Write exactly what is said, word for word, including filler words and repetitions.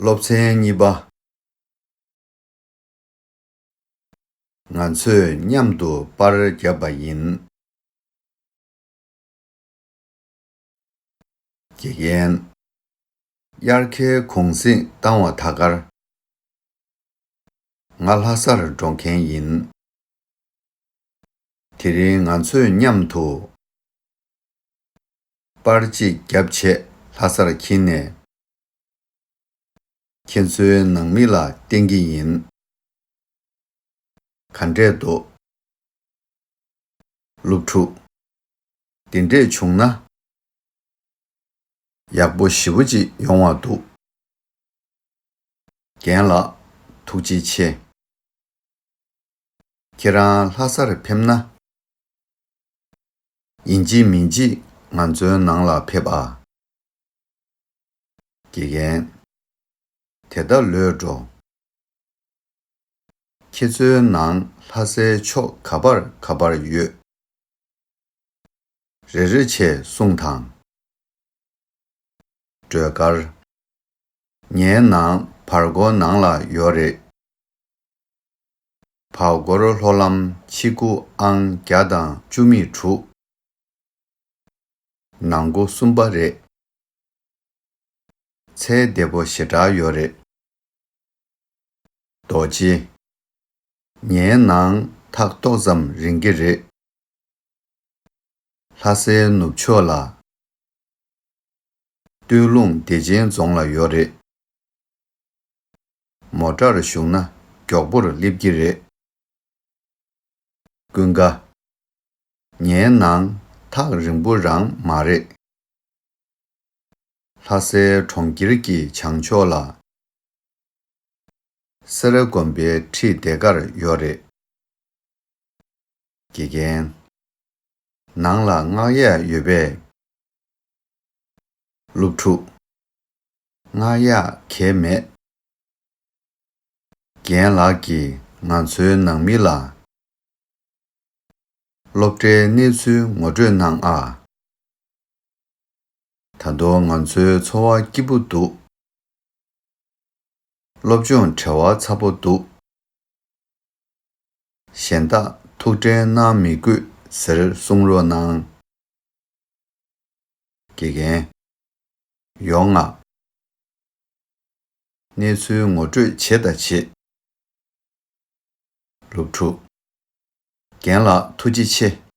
སློབ་ཚན་གཉིས་པ། ང་ཚོས་མཉམ་དུ་པར་བརྒྱབ་པ་ཡིན། དགེ་རྒན། དབྱར་ཁའི་གུང་གསེང་བཏང་བ་ད་གར། ང་ལྷ་སར་འགྲོ་མཁན་ཡིན། དེ་རིང་ང་ཚོས་མཉམ་དུ་པར་གཅིག་བརྒྱབ་བྱས་ལྷ་སར་ཁྱེར་ནས། ཁྱེད་ཚོའི་ནང་མི་ལ་བསྟན་གྱི་ཡིན། ག་འདྲས་འདུག་སློབ་ཕྲུག་དེ་འདྲས་བྱུང་ན། ཡག་པོ་ཞེ་པོ་ཅིག་ཡོང་བ་འདུག་རྒན་ལགས། ཐུགས་རྗེ་ཆེ། ཁྱེད་རང་ལྷ་སར་ཕེབས་ན། ཡིན་གཅིག་མིན་གཅིག་ང་ཚོའི་ནང་ལ་ཕེབས་ཨ། དགེ་རྒན། དེ་ལྟ་ལོས་འགྲོ། ཁྱེད་ཚོའི་ནང་ལྷ་སའི་ཕྱོགས་ག་པར་ག་པར་ཡོད། རེ་རེ་བྱས་གསུངས་དང་། སྒྲོལ་དཀར། ངའི་ནང་བར་སྐོར་ནང་ལ་ཡོད་རེད། བར་སྐོར་ལྷོ་ལམ་ཆི་ཀུ་ཨང་བརྒྱ་དང་བཅུ་མེད་དྲུག་ནང་སྒོ་གསུམ་པ་རེད། ཚལ་བདེ་པོ་ཞེ་དྲག་ཡོད་རེད། རྡོ་རྗེ། ངའི་ནང་ཐག་ཏོག་ཙམ་རིང་གི་རེད། ལྷ་སའི་ནུབ་ཕྱོགས་ལ། སྟོད་ལུང་བདེ་ཆེན་རྫོང་ལ་ཡོད་རེད། མོ་ཊར་ཞུགས་ན་མགྱོགས་པོར་སླེབས་ཀྱི་རེད། ཀུན་དགའ། ངའི་ནང་ཐག་རིང་པོ་རང་མ་རེད། ལྷ་སའི་གྲོང་ཁྱེར་གྱི་བྱང་ཕྱོགས་ལ། སེ་ར་དགོན་པའི་འཁྲིས་དེ་གར་ཡོད་རེད། དགེ་རྒན། ནང་ལ་སྔགས་ཡག་ཡོད་པས། སློབ་ཕྲུག་སྔགས་ཡག་གས་མེད། རྒན་ལགས་ཀྱིས་ང་ཚོའི་ནང་མི་ལ། སློབ་གྲྭའི་གནས་ཚུལ་ངོ་སྤྲོད་གནང་ཨ། ད་དུང་ང་ཚོའི་འཚོ་བ་སྐྱིད་པོ་འདུག་སློབ་སྦྱོང་བྲེལ་བ་ཚ་པོ་འདུག་གཞན་དག་ཐུགས་ཁྲལ་གནང་མི་དགོས་ཟེར་གསུང་རོགས་གནང་། དགེ་རྒན། ཡོང་ང་། གནས་ཚུལ་ངོ་སྤྲོད་བྱེད་དང་བྱེད། སློབ་ཕྲུག་རྒན་ལགས་ཐུགས་རྗེ་ཆེ།